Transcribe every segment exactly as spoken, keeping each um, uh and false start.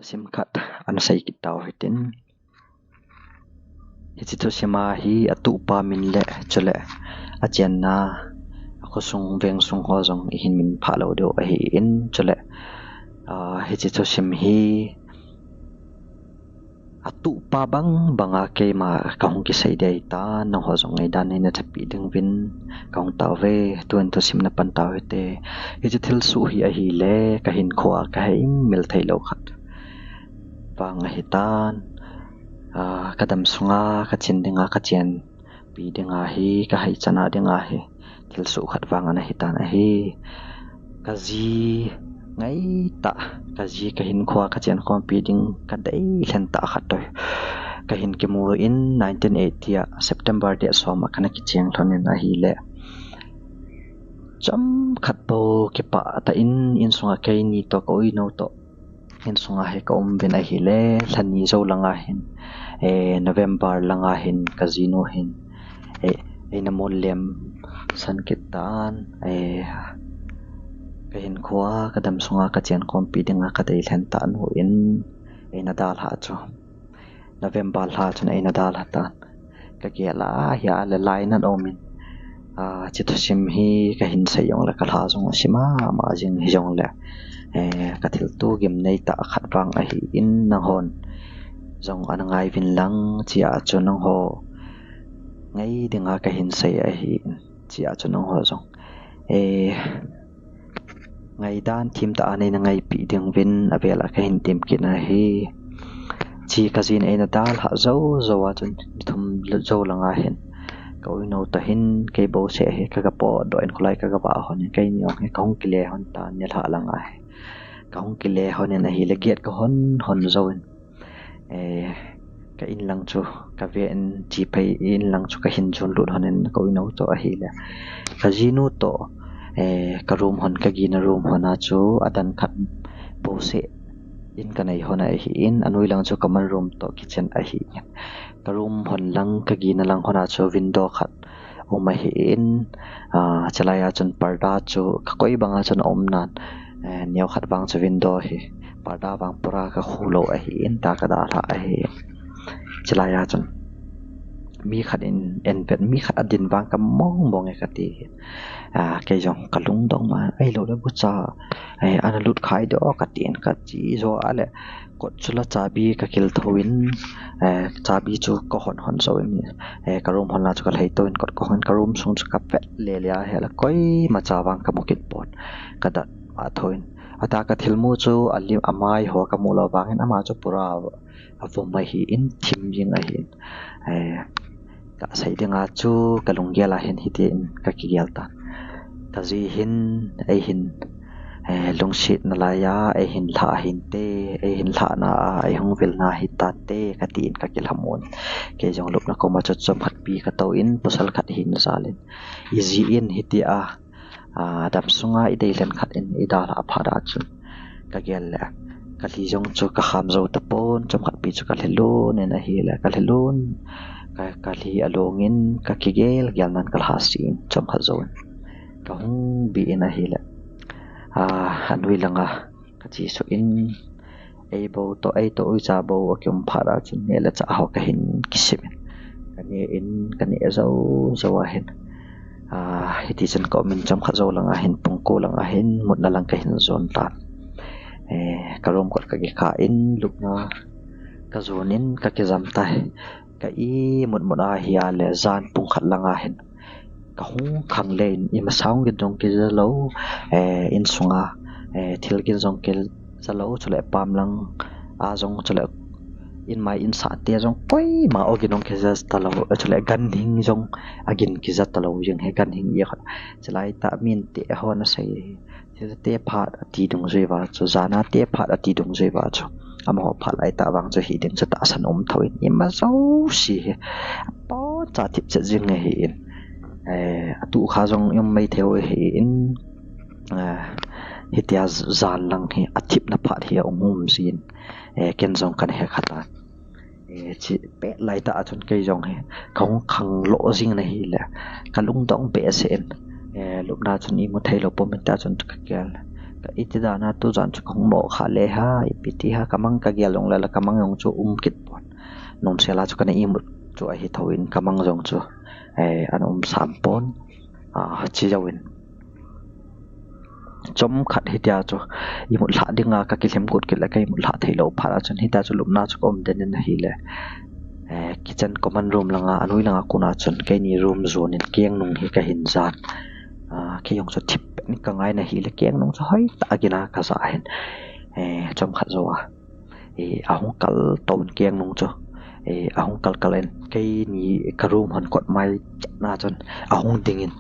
Thusim khat ana sei kit tau hitin. Hiche thusim a hi atuhpa min le chule achenna, akhosung vengsung ho jong ihin min phah lou diu ahin, chule, ah, hiche thusim hi atuhpa bang banga keima kahung kisei ding ahitan, nangho jong ngaidan neina thei peh dinguvin kahung tauve. Tun thusim na pan tau hite. Hiche thilsoh hi ahile, kahinkhoa kahei mil thei lou khat vang ahitan. Ah, kadam sunga kachin dinga, kachenpi dinga hi, kahei chana dinga hi, thilsoh khat vang ana hitan ahi. Kaji ngaitah, kaji kahinkhoa kachen khompi ding kadei lhentah khat toh kahin kimu in, nineteen eighty a September date som a kana kicheng lhon in ahile, chomkhat bou kipah tah in, insunga keini toh, ka u nao toh, insunga hi kaum uvin ahile, lhani jou langa hin, eh, November langa hin kajinu hin, eh, eina mon lem san kit tan, eh, kahinkhoa kadam sunga kachen khompi dinga kadei lhentah nu in eina dalhah chu November lha chun eina dalha tan. Kagel a hia le lainat aumin, ah, hiche thusim hi kahin sei jongle kalha jong asi mama jing hijongle, eh, kathilto gimnei tah khat vang ahin, nanghon jong ana ngai uvin lang, hichea chu nangho ngai dinga kahin sei ahin, hichea chu nangho jong, eh, ngaidan themtah a neina ngaipi dinguvin avel a kahin tem kit ahi. Hiche kajin eina dalhah jou jou a chun, ni thum jou langa hin, ka u nao toh hin kei bouseh hi kaga potdoh in, kholai kaga vah lhon in, keini jong hi kahung kile lhon tan, nilhah langa hi kahung kile lhon in ahile, gate kahon hon jouvin, eh, ka inlang chu kaven, hiche phei inlang chu kahin jon lut lhon in, ka u nao toh ahile, kajinu toh, eh, ka room lhon, kagina room lhon a chu adan khat bouseh in kanei lhon ahin, anoi lang chu common room toh kitchen ahin, ka room lhon lang, kagina lang lhon a chu window khat um ahin, ah, chulai a chun parda chu kakoi banga chun aum nan, eh, neo khat vang chu window hi parda vang pura kakhu lou ahin, tua kadalhah ahi. Chulai a chun mi khat in en vet, mi khat adin vang kamu mong e kati. Ah, kei jong kalungdong ma, ahilou le bucha, eh, ana lut khai diu katin, kache jou a le, kot chu la chabi kakil thou in, eh, chabi chu kahon hon jouvin, eh, ka room lhon la chu kalhei tou in, kot kahon in, ka room sung chu kavet lele a hile koima cha vang kamu kit pon, kadat ma thou in. Atua kathilmu chu alim, amai ho kamu lou vangin, ama chu pura avom ahin, thim jing ahin. Eh, kasei dinga chu kalunggel a hin hitin kakigel tan. Kaji hin, eihin, eh, lungsetna laiya, eihin lhah hinte, eihin lhahna a, eihung vilna hitante, katin kakilhamon. Kei jong lupna koma chu chomkhat pi katou in, pasal khat hina jalin, iji in hitia, ah, dam sunga idei lhen khat in idalhah phat a chun, kagel le, kalhi jong chu kakham jou tapon, chomkhat pi chu kalhi lhon in ahile, kalhi lhon, ka, kalhi along in, kakigel gel nan kalhasi in, chomkhat jouvin kahung bi in ahile, ah, anoi langa kache suh in, ei bou toh, ei toh uicha bou akium phat a chun, neh le chah ho kahin kisim in, kane in, kaneh jou jou a hin, ah, hiti chun kaum in, chomkhat jou langa hin, pung ko langa hin mutna lang kahin jon tan. Eh, ka room kot kakikah in, lupna kajon in kakijam tai. Ka imut mut a hile, jan pung khat langa hin kahung khang le in, ima sang gin jong kija lou, eh, insunga, eh, thil gin jong kija lou, chule pam langa jong, chule inmai insahte jong koima ogin jong kija talou, chule ganhing jong agin kija talou jeng hi, ganhing ikhat. Chulai tah minte hon asei, thil te phat ati dungjui uva chu, jana te phat ati dungjui uva chu, amaho phat lai tah vang chu hiding chu tahsan um thou in, ima jouse hi apocha thip chet jing ahin, eh, atuh kha jong um maithei u ahin, eh, hitia jan lang hi athipna phat hi aum um jin, eh, ken jong kana hekha tan. Eh, hiche pet lai tah a chun kei jong hi kahung khang lou jing in ahile, kalungdong behseh in, eh, lupna chun imu thei lou pum in tia chun kagel, Ka iti dan a tujan chu kahung mo kha le ha, ipi ti ha, kamang kagel jong le la kamang jong chu um kit pon. Nomsel a chu kana imut chu ahi thouvin kamang jong chu, eh, ana um sam pon. Ah, chi jouvin. Chomkhat hitia chu imut lha dinga kakilhem got kit le ka imut lha thei lou phat a chun hitia chu lupna chu ka um den in ahile. Eh, kitchen common room langa, anoi langa kona chun keini room jon in keng nung hi kahin jan. Ah, kei jong chu thip pet in kangai in ahile keng nung chu hoitah a gin a kajah in. Eh, chomkhat jou a. Eh, ahung kal tou in keng nung chu. Eh, ahung kal kal in keini ka room hon kot mai chet na chun ahung ding in.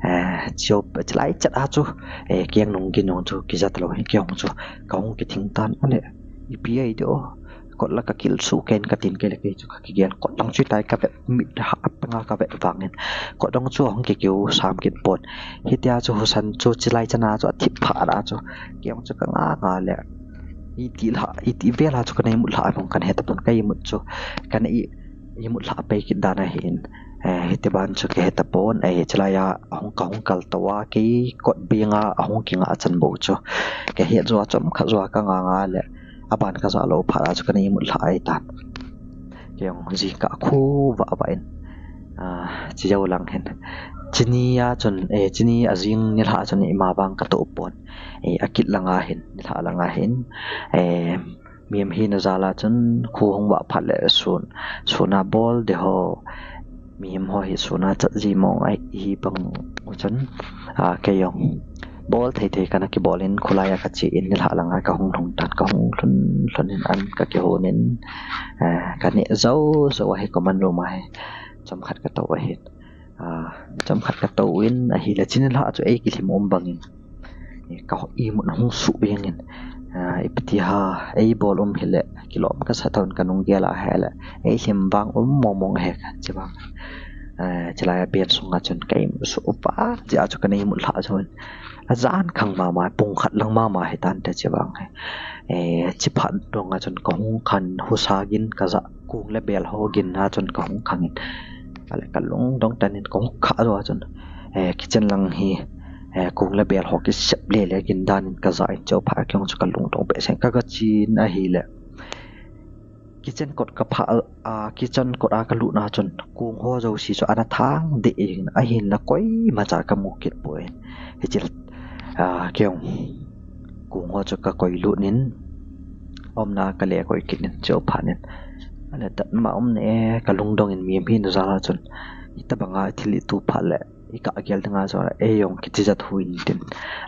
Eh, chio, chilai chet a chu. Eh, keng nung gin jong chu kija talou hin kei jong chu kahung kithing tan ale. Ipi ahi di o. Kot la kakil suh kei in katin kei le kei chu kakigel. Kot dang chu tai kavet mit ha apanga kavet vang in. Kot dang chu ahung kikiu sam kit pon. Hitia chu husan chu chilai chan a chu athip phat a chu. Kei jong chu kanga nga le. Iti lha, iti vel a chu kana imut lha a mong kana he tapon ka imut chu. Kana i, imut lha pei kit dan ahin. Eh, hiti ban chu kahe tapon, eh, chilai a ahung kahung kal tou a kei kot beng a ahung kinga chan bou chu. Kahe jou a chomkhat jou a kanga nga le. Aban kajah lou phat a chu kana imut lha ahi tan. Kei jong jingkah khu vah vah in. Ah, chi jou lang hin. Chini a chun, eh, chini a jing nilhah chun ima vang katoh pon. Eh, akit langa hin, nilhah langa hin. Eh, mihem hina jal a chun khu hung vah phat le sun, sun a bol di ho. Mihem ho hi sun a chat ji mong ahi bang u chun. Ah, kei jong. Bol thei thei kana kibol in khulai a kache in nilhah langa kahung lhung tan kahung lhun lhun in an kakihon in. Eh, kaneh jou jou ahi common room a hi. Chomkhat katou ahin. Ah, chomkhat katou in ahile chini lha chu ei kilhem um bang in. Eh, ka imut hung suh beng in. Ah, ipi ti ha, ei bol um hile, kilom kasa thon kanung gel a hile. Ei lhem vang um mong mong ahi kachi vang. Eh, chilai a ben sunga chun ka imut suh upa, chia chu kana imut lha chun. Ajan khang mama, pung khat lang mama hitan te chi vang hi. Eh, chi phat dong a chun kahung khan husa gin kajah kung le bel ho gin a chun kahung khang in. Ale kalung dong tan in kahung kha jou a chun. Eh, kitchen lang hi, eh, kung le bel ho kisep le le gin dan in kajah in cheu phat kei jong chu kalung dong behseh in kaga chin ahile. Kitchen kot kapha, ah, kitchen kot a kalut na chun kung ho jouse chu ana thang deh in ahinla koima cha kamu kit poi. Hichil, ah, kei jong kung ho chu kakoi lut in umna kale koi kit in cheu phat in. Ale tatma um ne kalung dong in mihem hina jal a chun. Hitabanga thil itu phat le. Ikah gel dinga chu, ei jong kichijat hou in tin.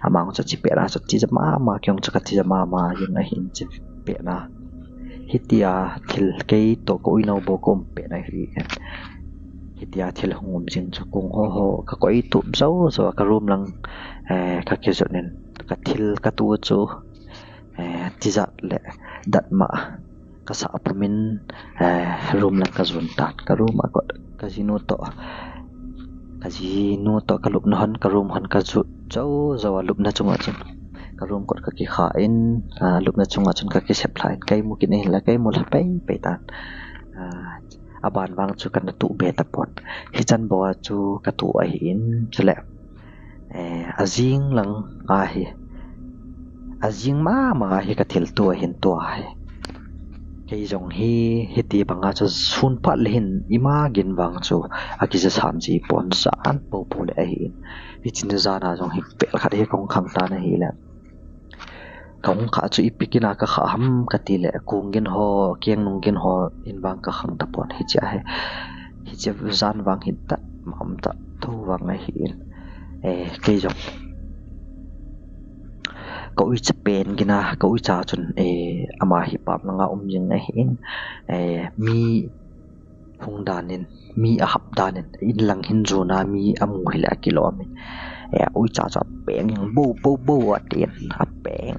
Amang chu chipet na chu chijat mama, kei jong chu kachijat mama, jing ahin chipet na. Hitia thil kei toh ka uinau bou ka um pet na hi. Hitia thil hung um jing chu kung ho ho, kakoi tup jou jou, ka room lang, eh, kakijot in, kathil katu chu, eh, chijat le datma. Kasah pum in, eh, room lang kajon tan. Ka room a kot, kajinu toh. Kajinu toh kalupna hon, ka room hon kajot jou jou a lupna chunga chun. Ka room kot kakikha in, ah, lupna chunga chun kakisep lha in. Kei mu kit in la, kei mu lha pei pei tan. Ah, aban vang chu kana tuh be tapon. Hichan bou a chu katuh ahin, chule. Eh, ajing lang ahi. Ajing mama hi kathil tu ahin tua hi. Kei jong hi, hiti banga chu sun phat le hin ima gin vang chu akija sam ji pon jan popo le ahin. Hichini jan a jong hi pel khat hi kahung khang tan ahile. Kahung kha chu ipi gin a kakha ham kati le, kung gin ho, keng nung gin ho in vang kakhang tapon hiche ahi. Hiche jan vang hi tatma um ta tho vang ahin. Eh, kei jong. Ka uicha pen gin a, ka uicha chun, eh, ama hi pam langa um jing ahin. Eh, mi hung dan in, mi ahap dan in, in lang hin jon a mi amu hile akilom in. Eh, uicha chu apeng in, bo, bo, bo, atin, apeng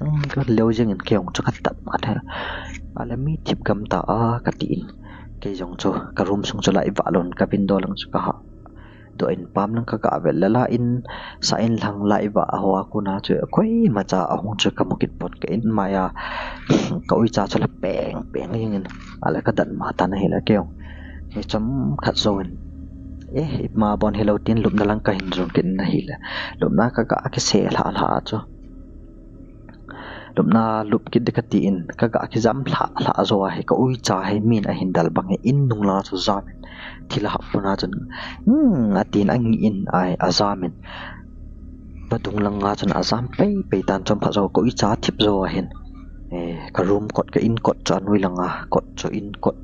leo jeng in kei jong chu katat mat he. Ale mi thip gam ta a katin. Kei jong chu ka room sung chu light vah lou in ka window lang chu kaha. Doh in pam lang kaga vet le la in, sa in lang light vah ho a kona chu koima cha ahung chu kamu kit pon ka in mai a. Ka uicha chu la peng, peng jeng in, ale kadat ma tan ahile kei jong. Hichom khat jou in. Eh, ima bon hilou tin lupna lang kahin jon kit in ahile. Lupna kaga kise lha lha chu. Lupna lup kit ding kati in, ka ga kijam lhah lhah jou a hi, ka uicha hi min ahin del bang hi, in nung langa chu jam in, thil ahap pon a chun, hmm, atin angih in ai, ajam in. Vadung langa chun ajam pei pei tan, chomkhat jou ka uicha athip jou ahin. Eh, ka room kot, ka in kot chu anoi langa kot chu in kot,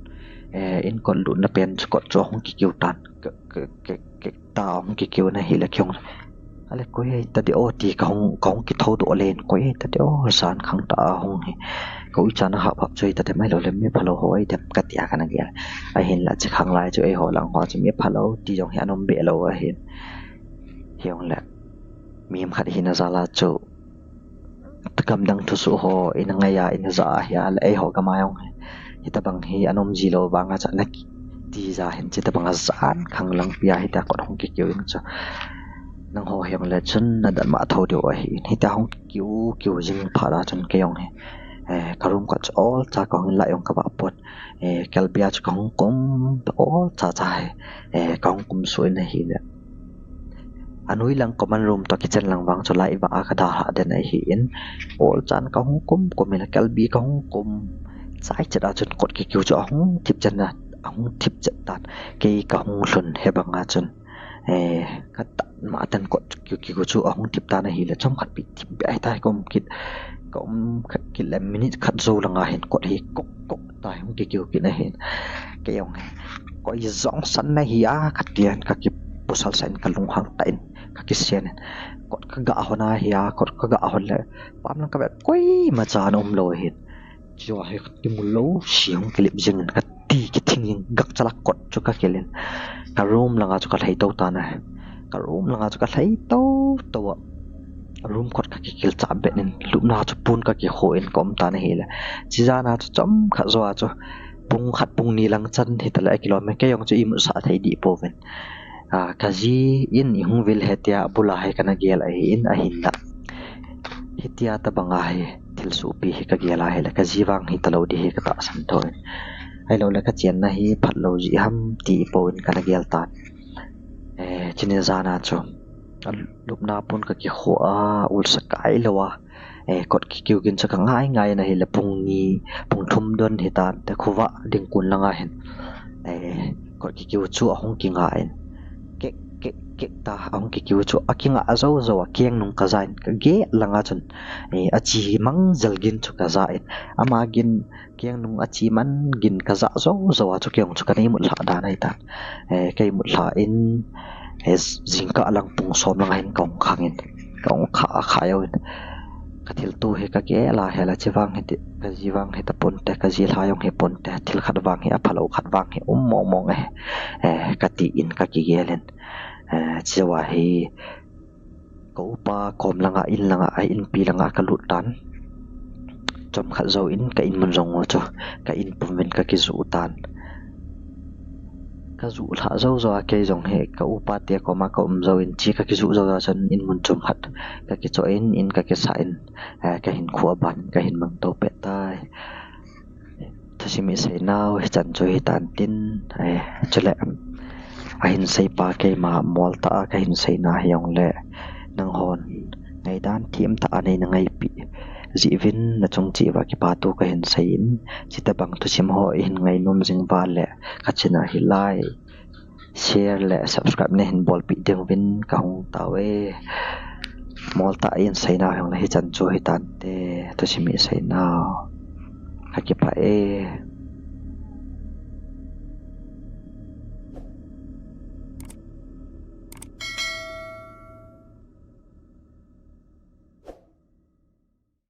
eh, in kot lutna pen chu kot chu ahung kikiu tan. Ka, ka, ka, ka, ta ahung kikiu na hile kei jong. Ale koi hita di o ti ka hung, ka hung kithou doh len, koi hita di o, jan khang tah a hung hi. Ka uicha na hap hap chu hita di mai lou le, mi phalou ho ahi dem kati a kana gel. Ahinla chi khang lai chu eiho lang ho chu mi phalou ti jong hi anom be lou ahin. Hijongle, mi khat hina jal a chu, gamdang thusoh ho ina ngai a, ina ja a hia le eiho gam a jong hi, hitabang hi anom ji lou vang a chu ana kiti ja hin, hitabang a jan khang langpi a hitia kot hung kikiu in chu. Nangho hijongle chun nadan ma thou diu ahi. Hitia hung kikiu kiu jing phat a chun kei jong hi, eh, ka room kot chu olcha ka hung in, light jong ka vah pon. Eh, kelbi a chu ka hung kum, olcha cha hi, eh, ka hung kum suh in ahile. Anoi lang common room toh kitchen lang vang chu light vah a ka dalhah den ahin, olchan ka hung kum kum in, kelbi ka hung kum. Chai chet a chun kot kikiu chu ahung thip chet na, ahung thip chet tan. Kei ka hung lhun he bang a chun, eh, ka tat ma tan kot kikiu chu ahung thip tan ahile, chomkhat pi thip be ahi ta, ka um kit, ka um kit le minute khat jou langa hin kot hi kok kok ta hung kikiu kit ahin. Kei jong hi, koi jong san na hia kati a hin ka kipusal sah in, ka lunghang tah in ka kisen in. Kot ka ga hon a hia, kot ka ga hon le, pam lang ka ve, koima cha ana um lou ahin. Chua hi ka kimu lou se hung kilip jing in, ka ti kithing jing, gakcha lah kot chu ka kil in. Ka room langa chu ka lhai tou tan ahi. Ka room langa chu ka lhai tou tou a, room kot ka kikil chah be in, lupna chu pon ka kikhu in ka um tan ahile. Chi jan a chu chomkhat jou a chu, pung khat pung ni lang chan hita le akilom e, kei jong chu imut sah thei dih pouvin. Ah, ka ji in i hung vil he tia abul a hi kana gel ahin, ahinla. Hitia tabang a hi thil sopi hi ka gel ahile, ka ji vang hita lou ding hi ka tahsan thou in. Ahilou le ka chenna hi phat lou jeh ham ti pou in kana gel tan. Eh, chuni jan a chu, a lupna pon ka kikhu a, ul sa kai lou a, eh, kot kikiu gin chu ka ngai ngai in ahile, pung ni, pung thum don hitan te, khovah ding kon langa hin, eh, kot kikiu chu ahung kinga in, kek kek kek ta ahung kikiu chu, akinga jou jou a keng nung ka ja in, ka gel langa chun, eh, achi mang jel gin chu ka ja in, ama gin, keng nung achi man gin ka ja jou jou a chu kei jong chu kana imut lhah dan ahitan. Eh, ka imut lhah in, eh, jingkah lang pung som langa hin ka hung khang in, ka hung kha, kha jou in. Ka thilto hi ka gel a hile, chi vang hi ti, ka ji vang hita ponte, ka ji lha jong hi ponte, thil khat vang hi aphalou, khat vang hi um mong mong e, eh, kati in ka kigel in. Eh, chua hi, ka upa kom langa, in langa, a inpi langa ka lut tan. Chomkhat jou in ka in mun jong u chu ka in pum in ka kiju tan. Ka ju lhah jou jou a kei jong hi ka upa te koma ka um jou in, chi ka kiju jou jou a chun in mun chomkhat ka kichoh in, in ka kisah in, eh, ka hinkho aban in ka hin mang tou peh tai. Thusim isei nau hichan chu hitan tin, eh, chule, ahin seipa keima mol tah a kahin seina hijongle, nanghon ngaidan thim tah a neina ngaipi jeh uvin nachung cheh uva kipathu kahin sei in, chuti bang thusim ho ihin ngainom jing uva le kachina hi like, share le subscribe neihin bolpeh ding uvin kahung tao e. Mol tah a ihin seina hijongle hichan chu hitante, thusim isei nau. Kakipah e.